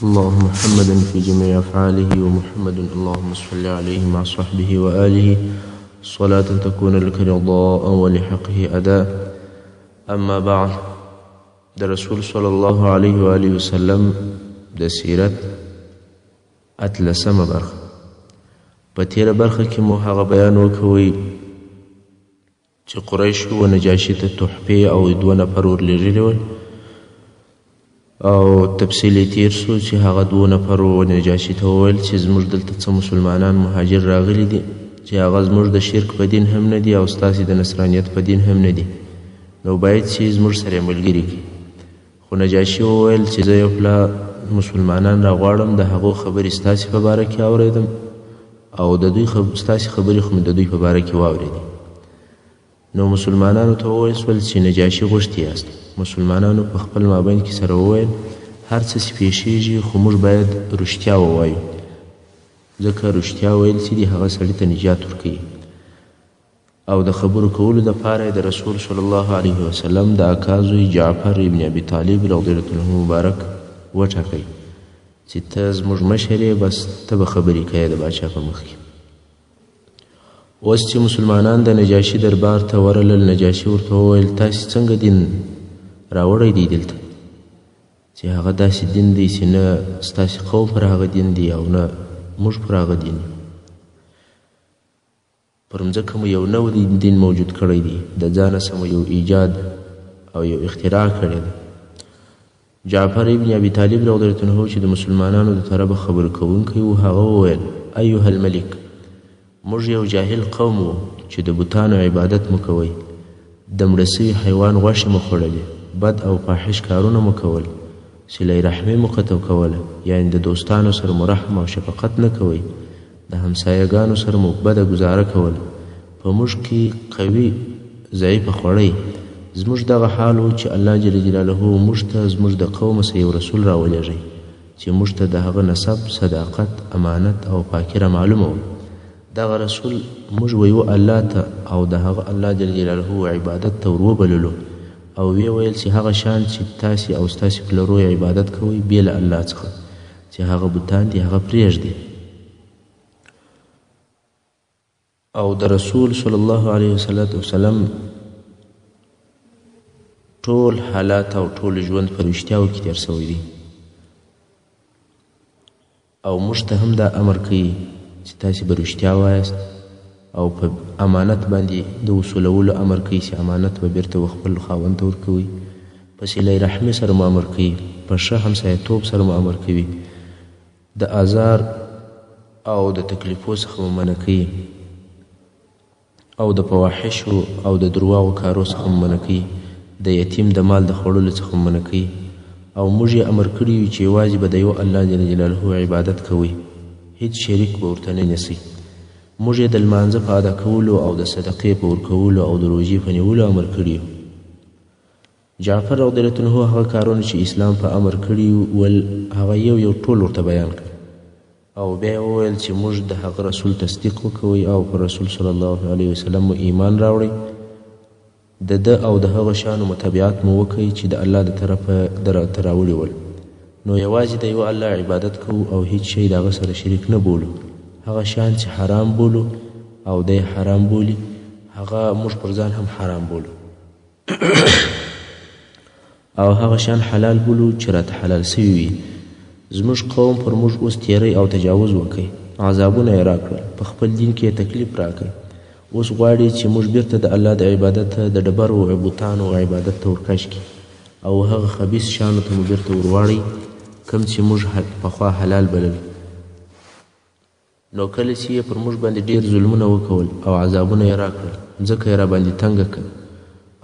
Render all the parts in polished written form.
اللهم محمدا في جميع أفعاله ومحمد اللهم صل عليه مع صحبه وآله صلاة تكون لك رضاء ولحقه أداء. أما بعد، د رسول صلی الله علیه وآله وسلم د سیرت اتلسمه برخه. په تېره برخه کې مو هغه بیان وکوئ چې قریشو و نجاشي ته تحفې او دوه نفر ورلېږلي ول، او تفصیل یې تېر سو چې هغه دوو نفرو و نجاشي ته وویل چې زموږ دلته څه مسلمانان مهاجر راغلي دي چې هغه زموږ د شرک په دین هم نه دي او ستاسې د نصرانیت په دین هم نه دي، نو باید چې زموږ سره یې ملګري کړي. خو نجاشي وویل چې زه یو پلا مسلمانان راغواړم، د هغو خبرې ستاسې په باره کې اورېدم او د دوی ستاسې خبرې خو مې د دوی په باره کې واورېدې. نو مسلمانانو ته وویل سول چې نجاشي غوښتي یاست. مسلمانانو په خپل مابین کې سره وویل هر څه چې پېښېږي خو موږ باید رښتیا ووایو، ځکه رښتیا ویل چې دي هغه سړي ته نجات ورکوي. او د خبرو کولو دپاره یې د رسول صلی الله علیه وسلم د اکا زوی جعفر ابن ابي طالب رضی الله عنه مبارک وټاکی چې ته زموږ مشر یې، بس ته به خبرې کوې د باچا په مخ کې. اوس چې مسلمانان د نجاشي دربار ته ورلل، نجاشي ورته وویل تاسې څنګه دین راوړی دی دلته، چې هغه داسې دین دی چې نه ستاسې قوم پر هغه دین دی او نه موږ پر هغه دین یو. پر مځکه مو یو نوی دین موجود کړی دی، د ځانه سره مو یو ایجاد او یو اختراع کړې ده. جعفر ابن ابي طالب رضی الله عنه چې د مسلمانانو د طرفه خبرې کوونکی و، هغه وویل ایها الملک، موږ یو جاهل قوم وو چې د بتانو عبادت مو کوئ، د مړه سوي حیوان غوښې مو خوړلې، بد او فاحش کارونه مو کول، صله رحمي مو قطع کوله، یعنې د دوستانو سره مو رحم او شفقت نه کوئ، د همسایه ګانو سره مو بده ګزاره کوله، په موږ کې قوي ضعیفه خوړی. زموږ دغه حال و چې الله جل جلاله موږ ته زموږ د قومه څخه یو رسول راولېږی چې موږ ته د هغه نسب، صداقت، امانت او پاکي را معلومه وه. دغه رسول موږ و یوه الله ته او د هغه الله جل جلاله عبادت ته ور وبللو او ویې ویل چې هغه شان چې تاسې او ستاسې پلرو یې عبادت کوئ بې له الله څخه چې هغه بتان دي هغه پرېږدي. او د رسول صلی الله علیه وسلم ټول حالات او ټول ژوند په رښتیاو کې تېر سوی دی، او موږ ته هم دا امر کوي چې تاسې به رښتیا وایاست، او په امانت باندې د وصولولو امر کوي چې امانت به بیرته و خپل خاوند ته ورکوي، په صله رحمي سره مو امر کوي، په ښه همسایتوب سره مو امر کوي، د آزار او د تکلیفو څخه مو منع کوي، او د فواحشو او د درواغو کارو څخه مو منع کوي، د یتیم د مال د خوړلو څخه مو منع کوي. او موږ یې امر کړي یو چې یوازې به د یو الله جل جلاله عبادت کوئ، هیڅ شریک به ورته نه نیسئ. موږ یې د لمانځه په ادا کولو او د صدقې په ورکولو او د روژې په نیولو امر کړي یو. جعفر رضی الله عنه هغه کارونه چې اسلام په امر کړي ول هغه یو یو ټول ورته بیان کړ، او بیا یې وویل چې موږ د هغه رسول تصدیق وکوئ او پر رسول صلی الله علیه وسلم مو ایمان راوړئ، د ده او د هغه شانو متابعت مو وکړئ چې د الله د طرفه درته راوړي ول. نو یوازې د یوه الله عبادت کوو او هیڅ شی د هغه سره شریک نه بولو. هغه شیان چې حرام بولو او دی حرام بولي هغه موږ پر ځان هم حرام بولو، او هغه شیان حلال بولو چې راته حلال سوي وي. زموږ قوم پر موږ اوس تیری او تجاوز وکړي، عذابونه یې راکړل، په خپل دین کې یې تکلیف راکړ، اوس غواړي چې موږ بیرته د الله د عبادت د ډبرو او بتانو عبادت ته ورکش کړي، او هغه خبیث شیانو ته مو بیرته ورواړي کوم چې موږ پخوا حلال بلل. نو کله چې یې پر موږ باندې ډېر ظلمونه وکول او عذابونه یې راکړل، مځکه یې راباندې تنګه کړه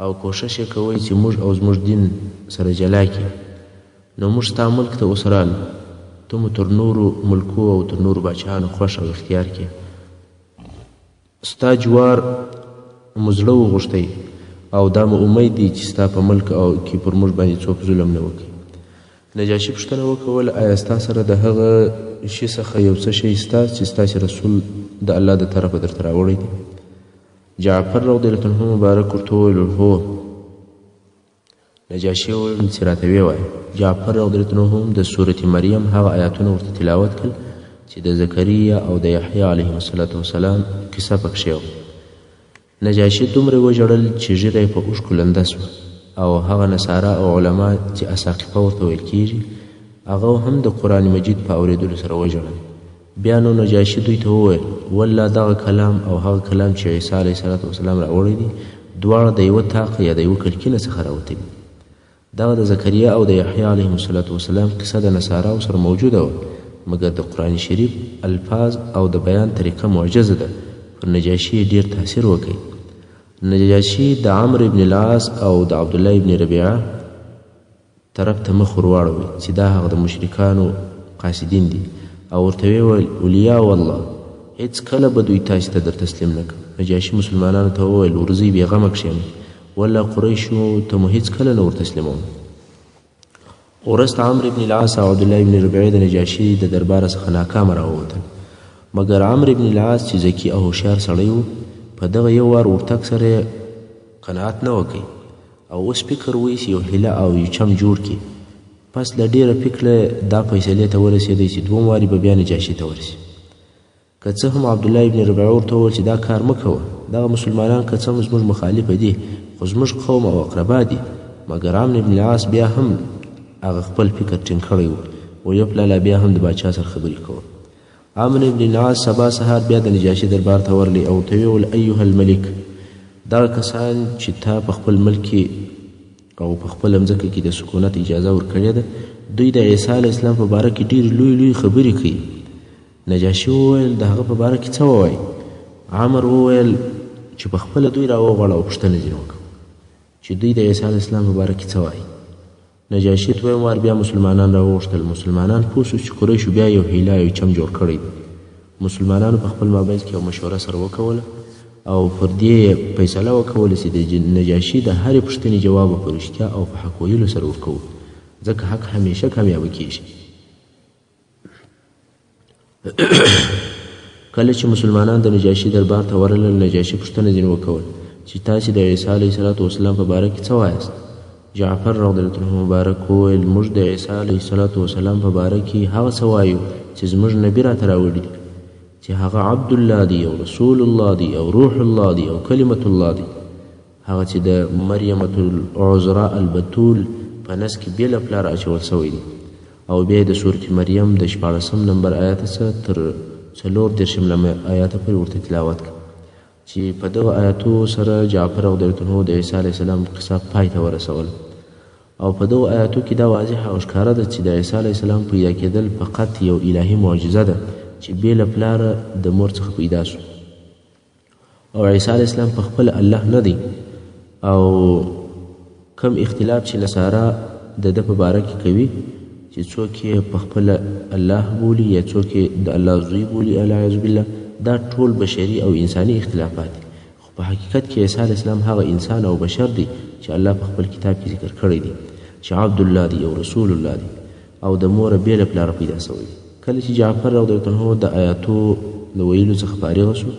او کوښښ یې کوی چې موږ او زموږ دین سره جلا کړي، نو موږ ستا ملک ته اوس رالو، ته مو تر نورو ملکو او تر نورو باچاهانو خوښ او اختیار کړې. ستا جوار مو زړه وغوښتی او دا مو امید دی چې ستا په ملک او کې پر موږ باندې څوک ظلم نه وکړي. نجاشي پوښتنه وکوله آیا ستا سره د هغه شي څخه یو څه شی سته چې ستاسې رسول د الله د طرفه درته راوړی دی؟ جعفر رضی الله عنه مبارک ورته وویل هو. نجاشي وویل چې راته ویې وایه. جعفر رضی الله عنه هم د سورة مریم هغه آیاتونه ورته تلاوت کړل چې د زکریا او د یحیی علیهم الصلاة قصه پکښې وه. نجاشي دومره وژړل چې ږیره یې په اوښکو لنده سوه او هغه نصارا او علما چې اساقفه ورته ویل کیږي هغه هم د قرآن مجید په اورېدلو سره وژړل. بیا نو نجاشي دوی ته وویل، والله دغه کلام او هغه کلام چې عیسی علیه السلام راوړی دي دواړه د یوه طاقه یا د یوه کړکینه څخه راوتلي دي. دغه د زکریا او د یحیی علیهم السلام قصه د نصاراو سره موجوده وه، مګر د قرآن شریف الفاظ او د بیان طریقه معجزه ده، پر نجاشي یې ډېر تاثیر وکړ. نجاشي د عمرو ابن العاص او د عبدالله ابن ربیعه طرف ته مخ ورواړوی چې دا هغه د مشرکانو قاصدین دي او ورته ویې ویل، اولیا والله، هېڅکله به دوی تاسې ته در تسلیم نه کړم. نجاشي مسلمانانو ته وویل، ورځئ بېغمه کښېنئ، والله قریشو ته مو هېڅکله نه ور تسلیموم. وروسته عمرو ابن العاص او عبدالله ابن ربیعه د نجاشي د درباره څخه ناکامه راووتل، مګر عمرو ابن العاص چې ذکي او هوښیار سړی و په دغه یو وار ورتګ سره یې قناعت نه وکړ او اوس فکر وایي چې یو حیله او یو چم جوړ کړي. پس له ډېره فکره دا فیصلې ته ورسېدی چې دوم واري به بیا نجاشي ته ورسي. که څه هم عبدالله ابن ربیعه ورته وویل چې دا کار مه کوه، دغه مسلمانان که څه هم زموږ مخالفه دي خو زموږ قوم او اقربا دي، مګر عمرو ابن العاص بیا هم هغه خپل فکر ټینګ کړی و او لالا بیا هم د باچا سره خبرې کوه. عمرو ابن العاص سبا سهار بیا د نجاشي دربار ته ورغلی او ورته ویې ویل، ایها الملک، دغه کسان چې تا په خپل ملک کې او په خپله مځکه کې د سکونت اجازه ورکړې ده، دوی د عیسی علیه السلام په باره کې ډېرې لوی لوی خبرې کوي. نجاشي وویل، د هغه په باره کې څه ووایي؟ عمر وویل چې په خپله دوی راوغواړه او پوښتنه ځینې وکړه چې دوی د عیسی علیه السلام په باره کې څه وایي. نجاشي دویم وار بیا مسلمانان راوغوښتل. مسلمانان پوه شو چې قریشو بیا یو حیله یو چم جوړ کړی دی. مسلمانانو په خپل مابین کې یو مشوره سره وکوله او پر دې یې فیصله وکوله چې د نجاشي د هرې پوښتنې جواب به په رښتیا او په حق ویلو سره ورکوو، ځکه حق همیشه کامیابه کیږي. کله چې مسلمانان د نجاشي دربار ته ورغلل، نجاشي پوښتنه ځینې وکول چې تاسې د عیسی علیه السلام په باره کې څه وایاست؟ جعفر رضی الله عنه مبارک وویل، موږ د عیسی علیه السلام په باره کې هغه څه وایو چې زموږ نبي راته راوړي دي، چې هغه عبدالله دی او رسول الله دی او روح الله دی او کلمة الله دی، هغه چې د مریمة العذراء البتول په نس کې بې له پلاره اچول شوی دی. او بیا یې د سورة مریم د 16 نمبر آیات څخه تر 34 نمبر آیاته پورې ورته تلاوت کړ چې په دغه آیاتو سره جعفر رضی الله عنه د عیسی علیه السلام قصه پای ته ورسوله. او په دغو آیاتو کې دا واضحه او ښکاره ده چې د عیسی علیه السلام پیدا کېدل فقط یو الهي معجزه ده چې بې له پلاره د مور څخه پیدا سو، او عیسی علیه السلام په خپله الله نه دی. او کم اختلاف چې نصارا د ده په باره کې کوي چې څوک یې په خپله الله بولي یا څوک یې د الله زوی بولي العیاذ بالله، دا ټول بشري او انساني اختلافات دي، خو په حقیقت کې عیسی علیه السلام هغه انسان او بشر دی چې الله په خپل کتاب کې ذکر کړی دی چې عبدالله دی او رسول الله دی او د موره بې له پلاره پیدا شوی دی. کله چې جعفر رضی الله عنه د آیاتو د ویلو څخه فارغ شو،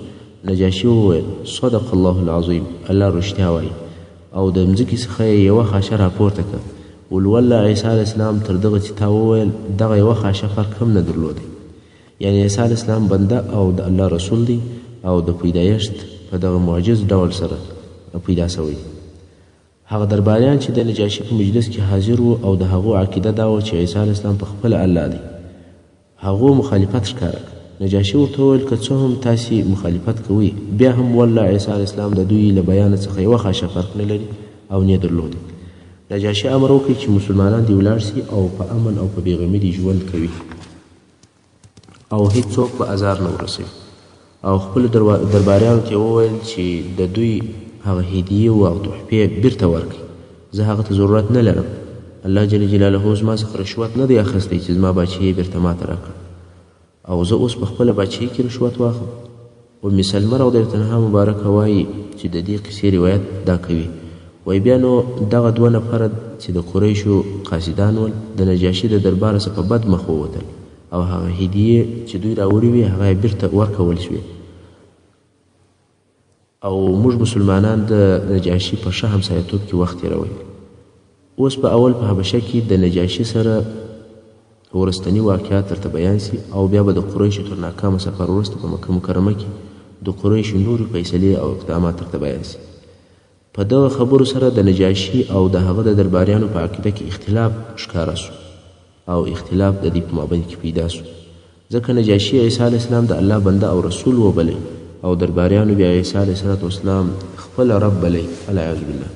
نجاشي وویل، صدق الله العظیم، الله رښتیا وایي. او د مځکې څخه یې یوه خاشه راپورته کړه، ولوله عیسی علیه السلام تر دغه چې تا وویل دغه یوه خاشه فرق هم نه درلودی. یعنی عیسی علیه السلام بنده او د الله رسول دی او د پیدایښت په دغه معجز ډول سره پیدا شوی دی. هغه درباریان چې د نجاشي په مجلس کې حاضر وو او د هغو عقیده دا وه چې عیسی علیه السلام په خپله الله دی، هغو مخالفت ښکاره کړ. نجاشي ورته وویل، که څه هم تاسې مخالفت کوئ، بیا هم والله عیسی علیه السلام د دوی له بیانه څخه یوه خاشه فرق نه لري او نه درلودی. نجاشي امر وکړ چې مسلمانان دې ولاړ سي او په امن او په بېغمي دې ژوند کوي او هیڅوک به ازار نه ورسوي. او خپلو درباریانو ته یې وویل چې د دوی هغه هدیې او تحفې بیرته ورکړئ، زه هغه ته ضرورت نه لرم. الله جل جلاله زما څخه رشوت نه دی اخیستی چې زما باچهي یې بیرته ماته راکړه او زه اوس په خپله باچهي کې رشوت واخلم. ام سلمه رضی الله عنها مبارکه وایي چې د دې قصې روایت دا کوي، وایي بیا نو دغه دوه نفره چې د قریشو قاصدان ول د نجاشي د درباره څخه په بد مخ ووتل او هغه هدیې چې دوی راوړې وې هغه یې بیرته ورکول شوې او موږ مسلمانان د نجاشي په ښه همسایتوب کې وخت تېروي. اوس به اول په حبشه کې د نجاشي سره وروستني واقعات درته بیان سي او بیا به د قریشو تر ناکامه سفر وروسته په مکه مکرمه کې د قریشو نورې فیصلې او اقدامات درته بیان سي. په دغه خبرو سره د نجاشي او د هغه د درباریانو په عقیده کې اختلاف ښکاره سو او اختلاف د دوی په مابین کې پیدا سو، ځکه نجاشي عیسی علیه السلام د الله بنده او رسول وبلی او درباریانو بیا عیسی علیه السلام خپل رب بلی، العیاذ بالله.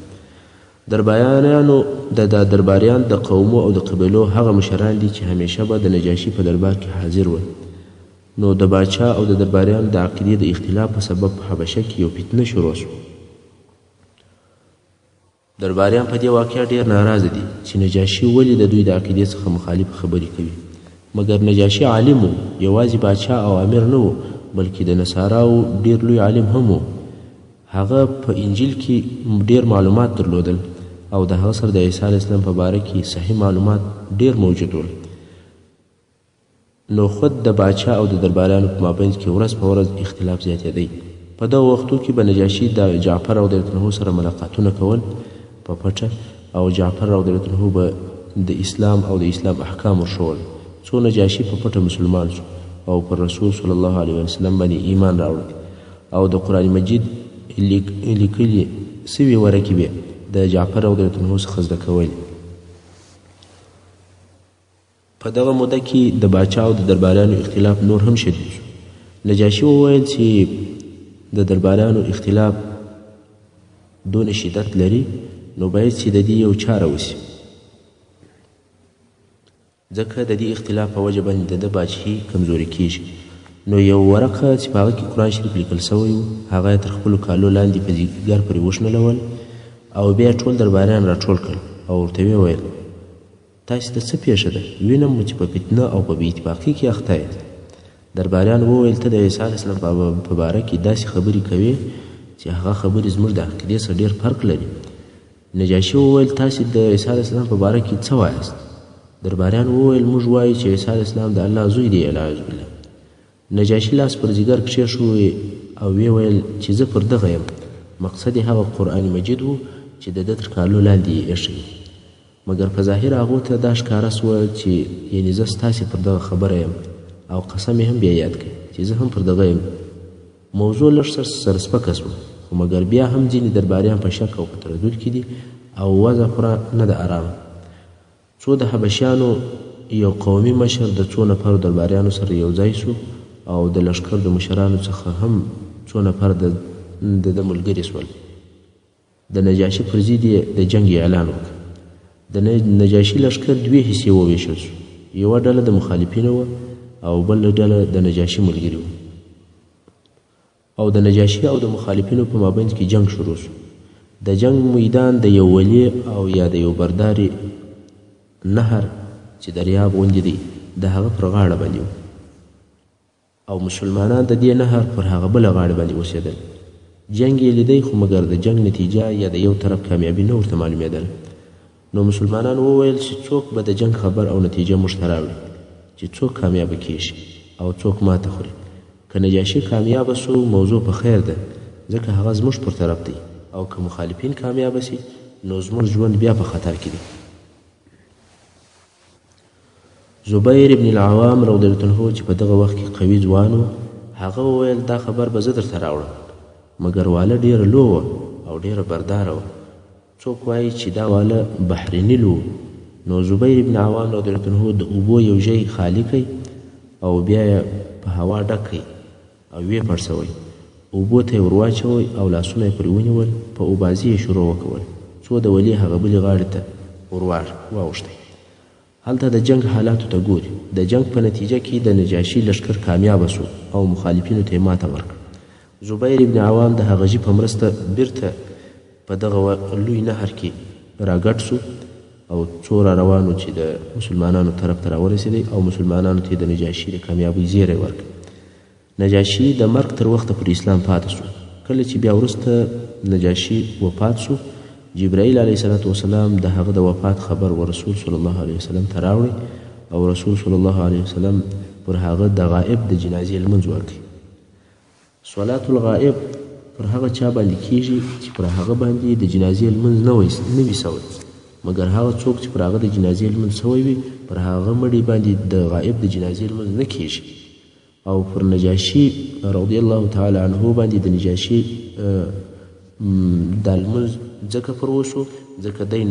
درباریانو د درباریان د قومو او د قبیلو هغه مشران دي چې همیشه به د نجاشي په دربار کې حاضر ول. نو د باچا او د درباریانو د عقیدې د اختلاف په سبب په حبشه کې یو فتنه شروع شوه. درباریان په دې واقعه ډېر ناراضه دي چې نجاشي ولې د دوی د عقیدې څخه مخالف خبرې کوي، مګر نجاشي عالم و، یوازې باچا او امیر نه و، بلکې د نصاراو ډېر لوی عالم هم و. هغه په انجیل کې ډېر معلومات درلودل او د هغه سره د عیسی علیه السلام په باره کې صحیح معلومات ډېر موجود ول. نو خود د باچا او د درباریانو په مابین کې ورځ په ورځ اختلاف زیاتېدی. په دغو وختو کې به نجاشي د جعفر رضی الله عنه سره ملاقاتونه کول په پټه، او جعفر رضی الله عنه به د اسلام او د اسلام احکام ورښول، څو نجاشي په پټه مسلمان سو او پر رسول صلی الله علیه وسلم باندې ایمان راوړ او د قرآن مجید لیکلي سوي ورقې به د جعفر رضی الله عنه څخه زده کولې. په دغه موده کې د باچا او د درباریانو اختلاف نور هم شدید شو. نجاشي وویل چې د درباریانو اختلاف دونه شدت لري، نو باید چې د دې یو چاره وسي، ځکه د دې اختلاف په وجه باندې د ده باچهي کمزوري کیږي. نو یو ورقه چې په هغه کې قرآن شریف لیکل سوی و، هغه یې تر خپلو کالو لاندې په ځیګر پورې وشنلول او بیا ټول درباریان راټول کړل او ورته ویې ویل: تاسې ته څه پېښه ده؟ وینم مو چې په فتنه او په بې اتفاقۍ کې اخته یاست. درباریان وویل: ته د عیسی علیه السلام په باره کې داسې خبرې کوې چې هغه خبرې زموږ د عقیدې سره ډېر فرق لري. نجاشي وویل: تاسې د عیسی علیه السلام په باره کې څه وایاست؟ درباریان وویل: موږ وایو چې عیسی علیه السلام د الله زوی دی، العیاذ بالله. نجاشي لاس پر ځیګر کښېښوی او ویې ویل چې زه پر دغه یم. مقصد یې هغه قرآن مجید و چې د ده تر کالو لاندې یې ایښی و، مګر په ظاهر هغو ته دا ښکاره سوه چې یعنې زه ستاسې پر دغه خبره یم، او قسم یې هم بیا یاد کړ چې زه هم پر دغه یم. موضوع لږ سره سپکه سوه، خو مګر بیا هم ځینې درباریان په شک او په تردد کې دي او وضع خورا نه ده ارامه. څو د حبشیانو یو قومي مشر د څو نفرو درباریانو سره یو ځای سو او د لښکر د مشرانو څخه هم څو نفر د ده ملګري سول. د نجاشي پر ضد یې د جنګ اعلان وکړ. د نجاشي لښکر دوې حصې وویشل سو، یوه ډله د مخالفینو وه او بله ډله د نجاشي ملګري وه، او د نجاشي او د مخالفینو په مابین کې جنګ شروع سو. د جنګ میدان د یو ولي او یا د یو برداري نهر چې دریاب غوندې دی د هغه پر غاړه باندې و، او مسلمانان د دې نهر پر هغه بله غاړه باندې اوسېدل. جنګ یې لیدی، خو مګر د جنګ نتیجه یا د یو طرف کامیابي نه ورته معلومېدله. نو مسلمانان وویل چې څوک به د جنګ خبر او نتیجه موږ ته راوړي چې څوک کامیابه کیږي او څوک ماته خوري. که نجاشي کامیابه سو موضوع په خیر ده، ځکه هغه زموږ پر طرف دی، او که مخالفین کامیابه سي نو زموږ ژوند بیا په خطر کې دی. زبیر ابن العوام رضی الله عنه چې په دغه وخت کې قوي ځوان و، هغه وویل: دا خبر به زه درته راوړم. مګر واله ډېره لو وه او ډېره برداره وه. څوک وایي چې دا واله بحر نیل و. نو زبیر ابن عوام رضی الله عنه د اوبو یو ژی خالي کړ او بیا یې په هوا ډک کړ او ویې پړسوی، اوبو ته یې ورواچوی او لاسونه یې پرې ونیول، په اوبازي یې شروع وکول څو د ولي هغه بلې غاړې ته ور واوښتی. هلته د جنګ حالاتو ته ګوري. د جنګ په نتیجه کې د نجاشي لښکر کامیابه سو او مخالفینو ته یې ماته ورکړه. زبیر ابن عوام د هغه ژي په مرسته بیرته په دغه لوی نهر کې راګډ سو او څو را روان و چې د مسلمانانو طرف ته راورسېدی او مسلمانانو ته یې د نجاشي د کامیابۍ زیری ورکړ. نجاشي د مرګ تر وخته پر اسلام پاته سو. کله چې بیا وروسته نجاشي وفات سو، جبرائیل علیه السلام د هغه د وفات خبر و رسول صلی الله علیه وسلم ته راوړی او رسول صلی الله علیه وسلم پر هغه د غائب د جنازې لمونځ وکړ. صلات الغائب پر هغه چا باندې کیږي چې پر هغه باندې د جنازې لمونځ نه وي سوی. مګر هغه څوک چې پر هغه د جنازې لمونځ شوی وي، پر هغه مړي باندې د غائب د جنازې لمونځ نه کیږي. او پر نجاشي رضی الله تعالی عنه باندې د نجاشي دا لمونځ ځکه پر وشو، ځکه دی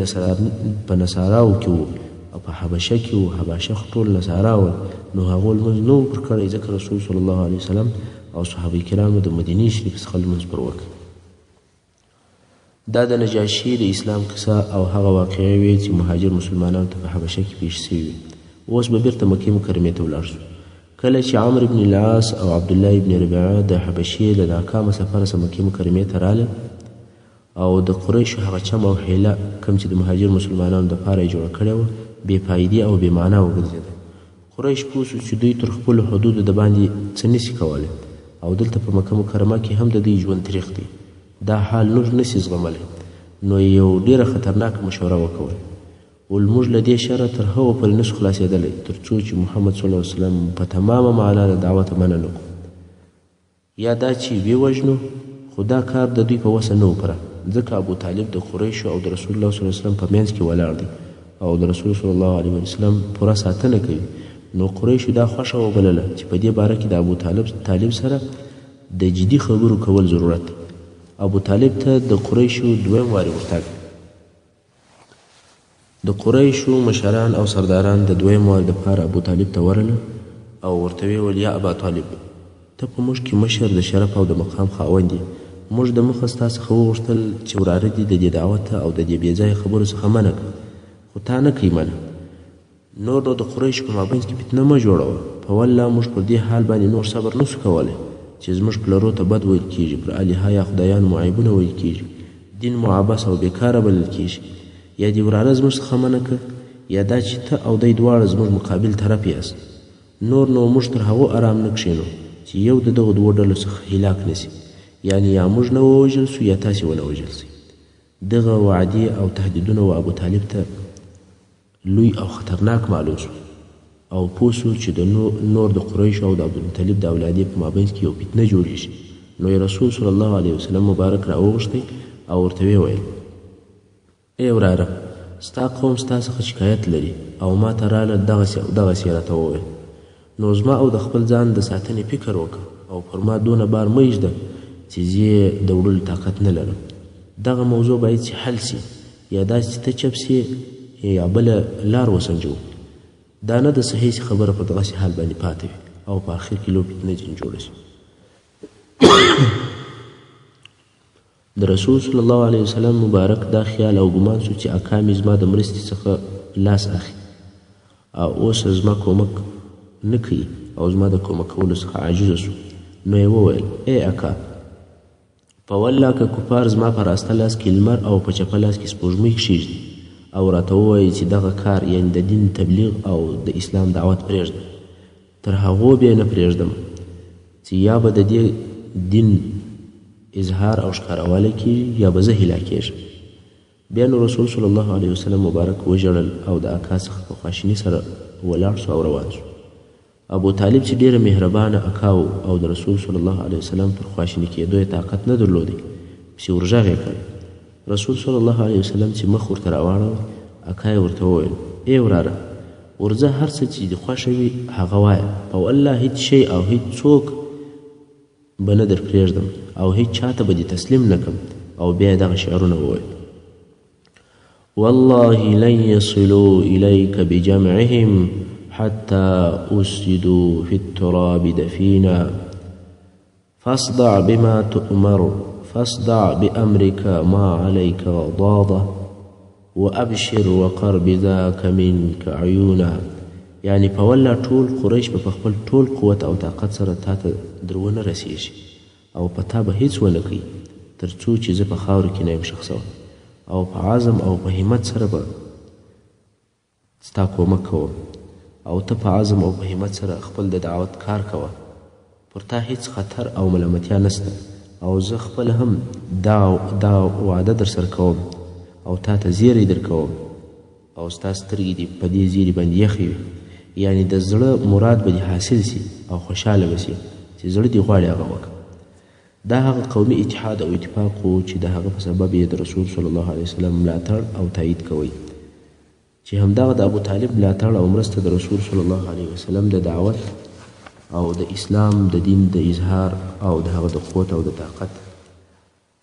په نصاراو کې و او په حبشه کې و، حبشه خو ټول نصارا ول، نو هغو لمونځ نه و پر کړی، ځکه رسول صلی الله علیه وسلم او صحابه کرامو د مدینې شریف څخه لمونځ پر وکړ. دا د نجاشي د اسلام قصه او هغه واقعې وې چې مهاجر مسلمانانو ته په حبشه کې پېښ شوې وې. اوس به بېرته مکې مکرمې ته ولاړ شو. کله چې عمرو بن العاص او عبدالله بن ربیعه د حبشې له ناکامه سفره څخه مکې مکرمې ته راغلل او د قریشو هغه چم او حیله کوم چې د مهاجر مسلمانانو دپاره یې جوړه کړې وه، بې فایدې او بې معنا وګرځېده. قریش پوه شو چې دوی تر خپلو حدودو دباندې څه نشي کولی او دلته په مکه مکرمه کې هم د دوی ژوند تریخ دی، دا حال نور نشي زغملی، نو یې یو ډېره خطرناکه مشوره وکول. ول موږ له دې شره تر هغو پورې نشو خلاصېدلی تر څو چې محمد صلی الله علیه وسلم په تمامه معنا د دعوته منع نه کړو، یا دا چې ویې وژنو. خو دا کار د دوی په وسه نه و پوره، ځکه ابو طالب د قریشو او د رسول الله صلی الله علیه وسلم په منځ کې ولاړ دی او د رسول صلی الله علیه وسلم پوره ساتنه کوي. نو قریشو دا خوښه وبلله چې په دې باره کې د ابو طالب سره د جدي خبرو کول ضرورت دی. ابو طالب ته د قریشو دویم وارې ورتګ. د قریشو مشران او سرداران د دویم وار دپاره ابو طالب ته ورغلل او ورته ویې ویل: یا ابا طالب، ته په موږ کې مشر د شرف او د مقام خاوند یې، موږ د مخه ستا څخه وغوښتل چې وراره دې د دې دعوته او د دې بې ځایه خبرو څخه منع کړه، خو تا نه کوي منع. نور نو د قریشو په مابین کې فتنه مه جوړوه. په والله موږ پر دې حال باندې نور صبر نه شو کولی چې زموږ پلرو ته بد ویل کېږي، پر الهه یا خدایانو مو عیبونه ویل کېږي، دین مو عبث او بېکاره بلل کېږي. یا دې وراره زموږ څخه منع کړه، یا دا چې ته او دی دواړه زموږ مقابل طرف یاست. نور نو موږ تر هغو ارام نه کښېنو چې یو د دغو دوو ډلو څخه هلاک نه شي، یعنې یا موږ نه ووژل شو یا تاسې ونه وژل شئ. دغه وعدې او تهدیدونه و ابو طالب ته لوی او خطرناک معلوم شو او پوه شو چې د نور د قریشو او د عبدالمطلب د اولادې په مابین کې یو فتنه جوړېږي. نو یې رسول صلی الله علیه وسلم مبارک راوغوښتی او ورته ویې ویل: ای وراره، ستا قوم ستا څخه شکایت لري او ما ته راله دغسې او دغسې یې راته وویل، نو زما او د خپل ځان د ساتنې فکر وکړه او پر ما دونه بار مه ایږده چې زه یې د وړلو طاقت نه لرم. دغه موضوع باید چې حل شي، یا داسې چې ته چپ شې یا بله لار وسنجوو. دا نه ده صحیح چې خبره پر دغسې حال باندې پاتې وي او په اخر کې لوی فتنه ځینې جوړه شي. د رسول صلی الله علیه وسلم مبارک دا خیال او ګمان شو چې اکا مې زما د مرستې څخه لاس اخلي او اوس زما کومک نه کوي او زما د کومک کولو څخه عاجز شو. نو یې وویل: ای اکا، په والله که کفار زما په راسته لاس کې لمر او په چپه لاس کې سپوږمۍ کښېږدي او راته ووایي چې دغه کار یعنې د دین تبلیغ او د اسلام دعوت پرېږده، تر هغو به یې نه پرېږدم چې یا به د دې دین اظهار او ښکاروالی کېږي یا به زه هلاکېږم. بیا نو رسول صلی الله علیه وسلم مبارک وژړل او د اکا څخه په خواشیني سره ولاړ شو او روان شو. ابو طالب چې ډېره مهربانه اکا و او د رسول صلی الله علیه وسلم پر خواشیني کېدو یې طاقت نه درلودی، پسې ورغږ یې کړ. رسول صلی الله علیه وسلم چې مخ ورته راواړاوه، اکا یې ورته وویل: ای وراره، ورځه هر څه چې دې خوښه وي هغه وایه، په والله هیڅ شی او هیڅ څوک به نه در پرېږدم او هیڅ چاته به دې تسلیم نه کړم. او بیا یې دغه شعرونه وویل: والله لن يصلوا إليك بجمعهم حتى أسجدوا في التراب دفينا، فاصدع بما تؤمر، فاصدع بأمرك ما عليك غضاضة، وأبشر وقر بذاك منك عيونا. یعنې په والله ټول قریش به په خپل ټول قوت او طاقت سره تا ته در ونه رسېږي او په تا به هیڅ ونه کوي تر څو چې زه په خاورو کې نه یم ښخ شوی، او په عزم او په همت سره به ستا کومک کوم او ته په عزم او په همت سره خپل د دعوت کار کوه، پر تا هیڅ خطر او ملامتیا نشته، او زه خپل هم دا وعده در سره کوم او تا ته زیری در کوم او ستا سترګې دې په دې زیري باندې یخې وي، یعنې د زړه مراد به دې حاصل شي او خوشحاله به شي چې زړه دې غواړي هغه وکړه. دا هغه قومي اتحاد او اتفاق و چې د هغه په سبب یې د رسول صلی الله علیه وسلم ملاتړ او تایید کوی. چې همدغه د ابو طالب ملاتړ او مرسته د رسول صلی الله علیه وسلم د دعوت او د اسلام د دین د اظهار او د هغه د قوت او د طاقت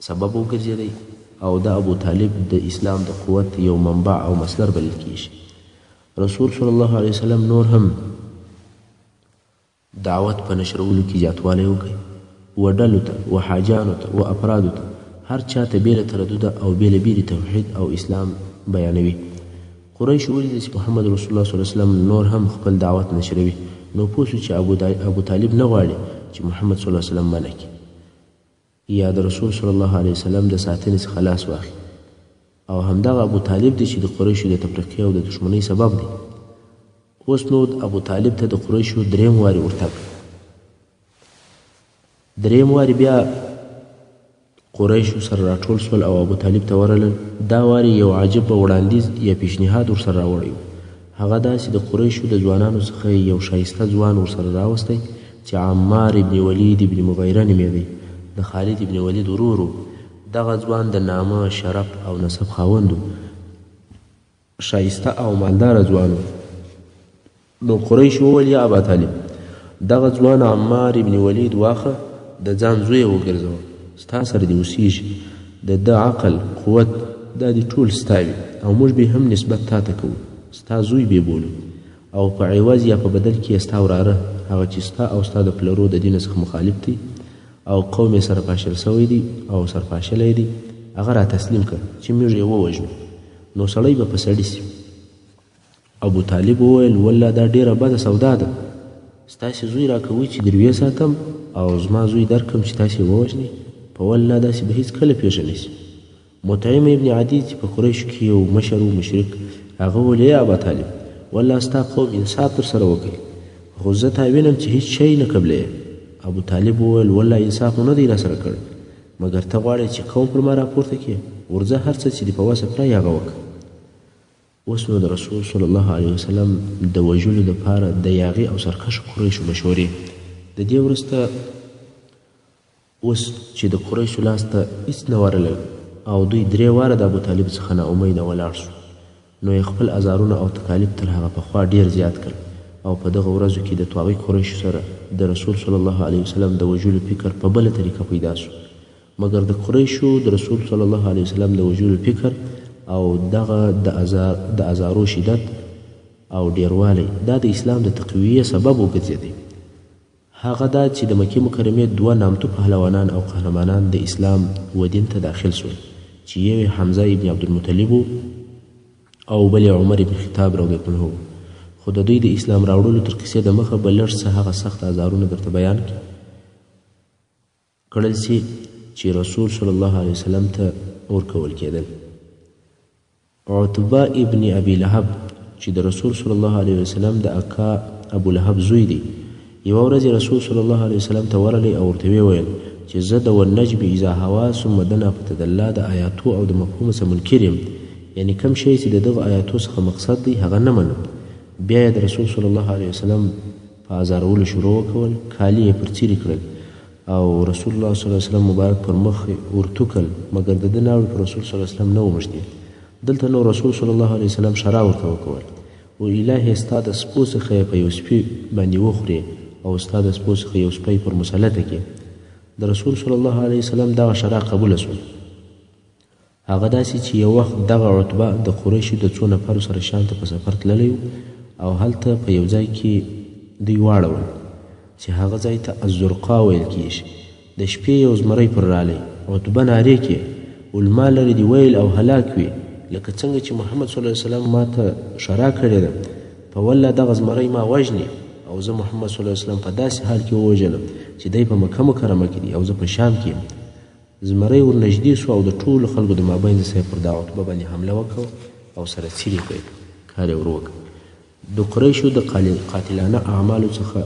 سبب وګرځېدی او دا ابو طالب د اسلام د قوت یو منبع او مصدر بلل کیږي. رسول صلی الله علیه وسلم نور هم دعوت په نشرولو کې زیاتوالی وکړي، و ډلو ته، و حاجانو ته، و افرادو ته، هر چا ته بې له تردده او بې له بیرې توحید او اسلام بیانوي. قریشو ولیدل چې محمد رسول الله صلی الله علیه وسلم نور هم خپل دعوت نشروي، نو پوه شو چې ابو طالب نه غواړي چې محمد صلی الله علیه وسلم منع کړي یا د رسول صلی الله علیه وسلم د ساتنې څخه لاس واخلي، او همدغه ابو طالب دی چې د قریشو د تفرقې او د دښمنۍ سبب دی. اوس نو ابو طالب ته د قریشو دریم وارې ورتګ، دریم وارې بیا قریشو سره راټول شول او ابو طالب ته ورغلل. دا وارې یو عجیب وړاندیز یا پیشنهاد ورسره راوړی و، هغه دا چې د قریشو د ځوانانو څخه یو ښایسته ځوان ورسره راوستی چې عمار ابن ولید ابن مغیره نومېدی، د خالد ابن ولید ورور و. دغه ځوان د نامه، شرف او نسب خاوند و، ښایسته او مالداره ځوان و. نو قریش وویل، یا ابا طالب، دغه ځوان عمار ابن ولید واخه، د ځان زوی یې وګرځوه، ستا سره دې اوسېږي، د ده عقل، قوت دا دې ټول ستا وي او موږ به هم نسبت تا ته کوو، ستا زوی به بولو، او په عوض یا په بدل کې یې ستا وراره، هغه چې ستا او ستا د پلرو د دین څخه مخالف دی او قوم یې سره پاشل شوی دی او سرپاشلی دی، هغه را تسلیم کړه چې موږ یې ووژنو، نو سړی به په سړي سي. ابو طالب وویل، والله دا ډېره بده سودا ده، ستاسې زوی راکوئ چې در ویې ساتم او زما زوی درکړم چې تاسې یې ووژنئ، په والله داسې به هېڅکله پېښه نه شي. مطعم ابن عدي چې په قریشو کې یو مشر و مشرک، هغه وویل، یا ابا طالب، والله ستا قوم انصاف در سره وکړي، خو زه تا وینم چې هېڅ شی نه قبلوې. ابو طالب وویل، والله انصاف مو نه دی راسره کړی، مګر ته غواړې چې قوم پر ما راپورته کړې، ورځه هر څه چې دې په وسه پوره یې هغه وکړه. اوس نو د رسول صلی الله علیه وسلم د وژلو دپاره د یاغي او سرکښو قریشو مشورې. د دې وروسته اوس چې د قریشو لاس ته هېڅ نه ورغلل او دوی درې واره د ابو طالب څخه ناامیده ولاړ شو، نو یې خپل ازارونه او تکالیف تر هغه پخوا ډېر زیات کړل او په دغه ورځو کې د طاغي قریشو سره د رسول صلی الله علیه وسلم د وژلو فکر په بله طریقه پیدا شو. مګر د قریشو د رسول صلی الله علیه وسلم د وژلو فکر او دغه د ازارو شدت او ډېروالی دا د اسلام د تقویې سبب وګرځېدی. هغه دا چې د مکې مکرمې دوه نامتو پهلوانان او قهرمانان د اسلام و دین ته داخل شول، چې یو یې حمزه ابن عبدالمطلب و او بل یې عمر ابن خطاب رضی الله عنه. خو د دوی د اسلام راوړلو تر قصې د مخه به لږ څه هغه سخت ازارونه درته بیان کړل سي چې رسول صلی الله علیه وسلم ته ورکول کېدل. عتبه ابن ابي لهب چې د رسول صلی الله علیه وسلم د اکا ابو لهب زوی دی، یوه ورځ رسول صلی الله علیه وسلم ته ورغلی او ورته ویې ویل چې زه د والنجم اذا هوا ثم دنا فتدلا د آیاتو او د مفهوم څخه منکر یم، یعنې کوم شی چې د دغه آیاتو څخه مقصد دی هغه نه منم. بیا یې د رسول صلی الله علیه وسلم په ازارولو شروع وکول، کالي یې پر څیرې کړل او رسول الله صلی الله علیه وسلم مبارک پر مخ ورتو کړل، مګر د ده ناوې پر رسول صلی الله علیه وسلم نه وموښتې. دلته نو رسول صلی الله علیه وسلم ښرا ورته وکول، او الهې ستا د سپو څخه یې په یو سپي باندې وخورې او ستا د سپو څخه یو سپی پر مسلطه کړې. د رسول صلی الله علیه وسلم دغه ښرا قبوله شوه. هغه داسې چې یو وخت دغه عتبه د قریشو د څو نفرو سره شام ته په سفر تللی او هلته په یو ځای کې دوی واړول چې هغه ځای ته الزرقا ویل کېږي. د شپې یو زمری پر رالی، عتبه نارې کړې، علما لرې دې ویل او هلاک وي، لکه څنګه چې محمد صلی الله علیه وسلم ما ته ښرا کړې ده، په والله دغه زمری ما وژني او زه محمد صلی الله علیه وسلم په داسې حال کې ووژلم چې دی په مکه مکرمه کې دی او زه په شام کې یم. زمری ورنږدې شو او د ټولو خلکو د مابین څخه یې پر دا عتبه باندې حمله وکړه او سره څیرې کړې، کار یې ور وکړ. د قریشو د قاتلانه اعمالو څخه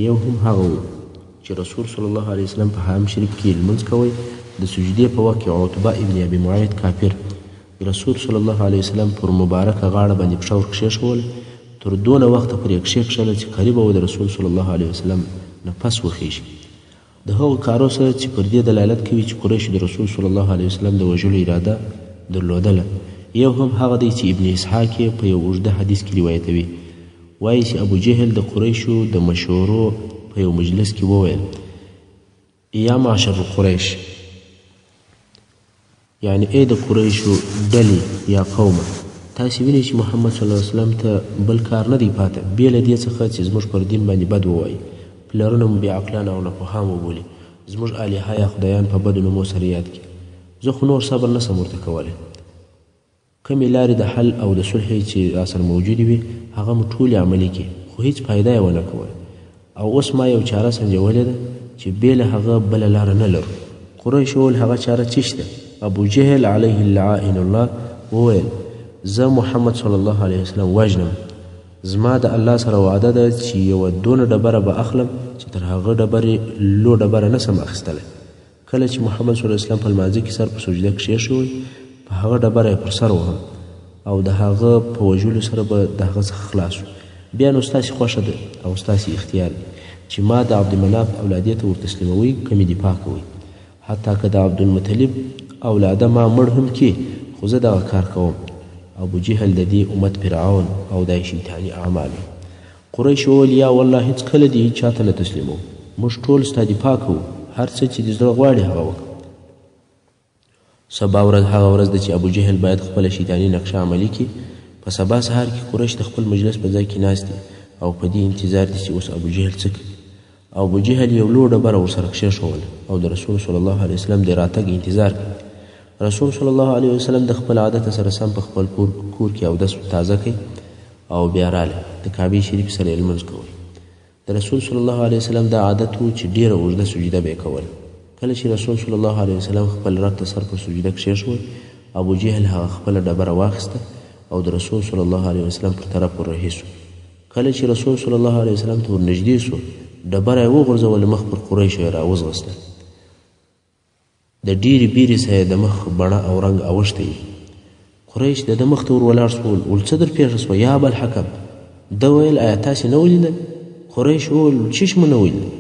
یو هم هغه و چې رسول صلی الله علیه وسلم په حرم شریف کې لمونځ کوی، د سجدې په وخت کې عتبه ابن ابي معیط کافر د رسول صلی الله علیه وسلم پر مبارکه غاړه باندې پښه ورکښېښوله، تر دونه وخته پورې یې کښېکښله چې قریبه وه د رسول صلی الله علیه وسلم نفس وخېژي. د هغو کارو سره چې پر دې دلالت کوي چې قریشو د رسول صلی الله علیه وسلم د وژلو اراده درلودله، یو هم هغه دی چې ابن اسحاق یې په یو اوږده حدیث کې روایتوي. وایي چې ابو جهل د قریشو د مشورو په یو مجلس کې وویل، یا معشر قریش، یعنی ای د قریشو ډلې یا قومه، تاسې وینئ چې محمد صلی الله علیه وسلم ته بل کار نه دی پاته بې له دې څخه چې زموږ پر دین باندې بد ووایي، پلرونه مو بې عقلان او ناپوهان وبولي، زموږ الهه یا خدایان په بدو نومو سره یاد کړي. زه خو نور صبر نه سم ورته کولی. کومې لارې د حل او د صلحې چې راسره موجودې وې هغه مو ټولې عملي کړې خو هیڅ فایده یې ونه کوله او اوس ما یو چاره سنجولې ده چې بې له هغه بله لاره نه لرو. قریش وویل هغه چاره څه شي ده؟ ابو جهل علیه اللعائن الله وویل زه محمد صلی الله علیه وسلم وژنم، زما د الله سره وعده ده چې یوه دونه ډبره به اخلم چې تر هغه ډبرې لو ډبره نه سم اخیستلی. کله چې محمد صلی الله علیه وسلم په لمانځه کې سر په سجده کښېښوی په هغه ډبره یې پر سر وهم او د هغه په وژلو سره به د هغه څخه خلاص شو. بیا نو ستاسې خوښه ده او ستاسې اختیار دی چې ما د عبدمناف اولادې ته ورتسلیموئ که مې دفاع کوئ، حتی که د عبدالمطلب اولاده ما مړ هم کړي خو زه دغه کار کوم. ابو جهل د دې امت فرعون او دا یې شیطاني اعمال وو. قریش وویل یا والله هیڅکله دې هیچا ته نه تسلیموو، موږ ټول ستا دفاع کوو، هر څه چې دې زړه غواړي هغه وکړه. سبا ورځ هغه ورځ ده چې ابو جهل باید خپله شیطاني نقشه عملي کړي. په سبا سهار کې قریش د خپل مجلس په ځای کې ناست دي او په دې انتظار دي چې اوس ابو جهل څه کوي. ابو جهل یو لوړ ډبره ورسره کښېښوله او د رسول صلی الله علیه وسلم د راتګ انتظار کوي. رسول صلی الله علیه وسلم د خپل عادت سره سم په خپل کور کې اودس تازه کوي او بیا راغلی د کعبې شریف سره یې لمونځ کول. د رسول صلی الله علیه وسلم دا عادت و چې ډېره اوږده سجده به یې کوله. کله چې رسول صلی الله علیه وسلم خپل رب ته سر پر سجده کښېښوی، ابو جهل هغه خپله ډبره واخیسته او د رسول صلی الله علیه وسلم پر طرف ور رهي سو. کله چې رسول صلی الله علیه وسلم ته ورنږدې سو، ډبره یې وغورځوله، مخ پر قریشو یې راوځغسته. د ډېرې بیرې څخه یې د مخ بڼه او رنګ اوښتی وي. قریش د ده مخ ته ور ولاړ سول، ول څه در پېښه سوه یا ابالحکم؟ ده ویل ایا تاسې نه ولیدل؟ قریش وویل چیش مو نه ولیدل؟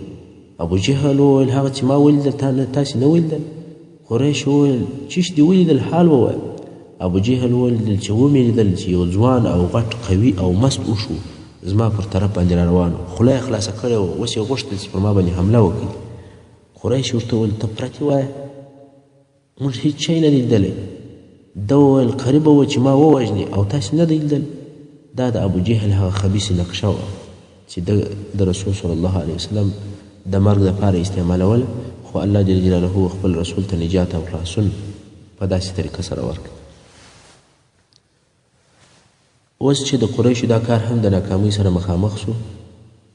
ابو جهل وویل هغه چې ما ولیدل تاسې نه ولیدل؟ قریش وویل چیش دې ولیدل حال ووایه. ابو جهل وویل چې ومې لیدل چې یو ځوان او غټ قوي او مست اوښ و زما پر طرف باندې را روان و، خوله یې خلاصه کړې وه، اوس یې غوښتل چې پر ما باندې حمله وکړي. قریش ورته وویل ته پرتې وایه، موږ هیڅ شی نه دی لیدلی. ده وویل قریبه وه چې ما ووژني او تاسې نه دی لیدل. دا د ابو جهل هغه خبیثې نقشه وه چې ده د رسول صلی الله علیه وسلم د مرګ دپاره استعمالوله، خو الله جل جلاله خپل رسول ته نجات او خلاصون په داسې طریقه سره ورکړ. اوس چې د قریشو دا کار هم د ناکامۍ سره مخامخ سو،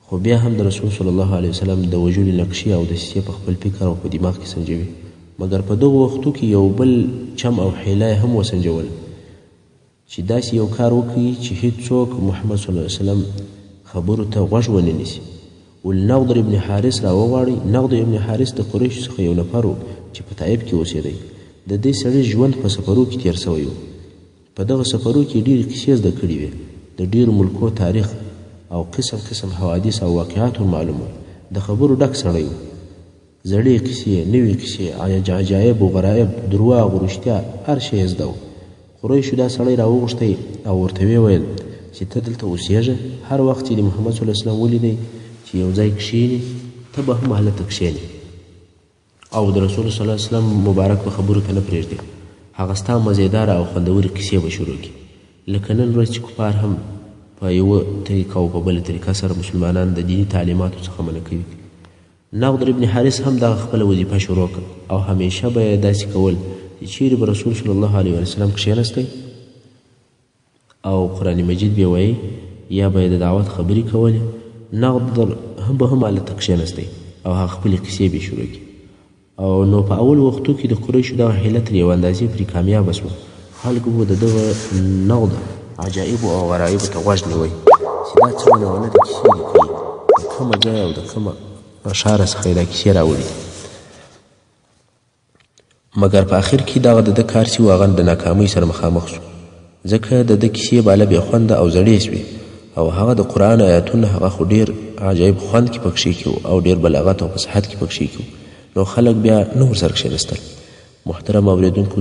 خو بیا هم د رسول صلی الله علیه وسلم د وژلو نقشې او دسیسې په خپل فکر او په دماغ کې سنجوي. مګر په دغو وختو کې یو بل چم او حیله یې هم وسنجول چې داسې یو کار وکړي چې هیڅوک محمد صلی الله علیه وسلم خبرو ته غوږ ونه نیسي. ولنضر ابن حارث را وغواړي. نضر ابن حارث د قریشو څخه یو نفر و چې په طایف کې اوسېدی. د دې سړي ژوند په سفرو کې تېر سوی و. په دغه سفرو کې ډېرې کیسې زده کړې وې، د ډېرو ملکو تاریخ او قسم قسم حوادث او واقعات ور معلوم ول. د خبرو ډک سړی و. زړې کیسې، نوې کیسې، عجایب و غرایب، درواغ و رښتیا، هر شی یې زده و. قریشو دا سړی راوغوښتی او ورته ویې ویل چې ته دلته اوسېږه، هر وخت چې د محمد صلی الله علیه وسلم ولیدی چې یو ځای کښېني، ته به هم هلته کښېنې او د رسول صلی الله علیه وسلم مبارک به خبرو ته نه پرېږدې. هغه ستا مزېداره او خوندورې کیسې به شروع کړي. لکه نن ورځ چې کفار هم په یوه طریقه او په بله طریقه سره مسلمانان د دیني تعلیماتو څخه منع کوي. نضر ابن حارث هم دغه خپله وظیفه شروع کړه او همیشه به یې داسې کول چې چیرې به رسول صلی الله علیه وسلم کښېنستی او قرآن مجید به وایي یا به یې د دعوت خبرې کولې، نضر هم به هم هلته کښېنستی او هغه خپلې قصې به یې شروع کړي. او نو په اول وختو کې د قریشو دغه حیله تر یوه اندازې پرې کامیابه سوه. خلکو به د دغه نغد عجایبو او غرایبو ته غوږ نیوی چې دا څه ولوله د کیسې دي کوي، د کومه ځایه او د کومه ښاره څخه یې دا کیسې راوړي دي. مګر په اخر کې دغه د ده کار چې و هغه د ناکامۍ سره مخامخ سو، ځکه د ده کیسې باله بې خونده او زړې سوې او هغه د قرآن آیاتونه هغه خو ډېر عجایب خوند کې پکښې کې وو او ډېر بلاغت او فصاحت کې پکښې کې وو، نو خلک بیا نه ورسره کښېنستل. محترم اورېدونکو!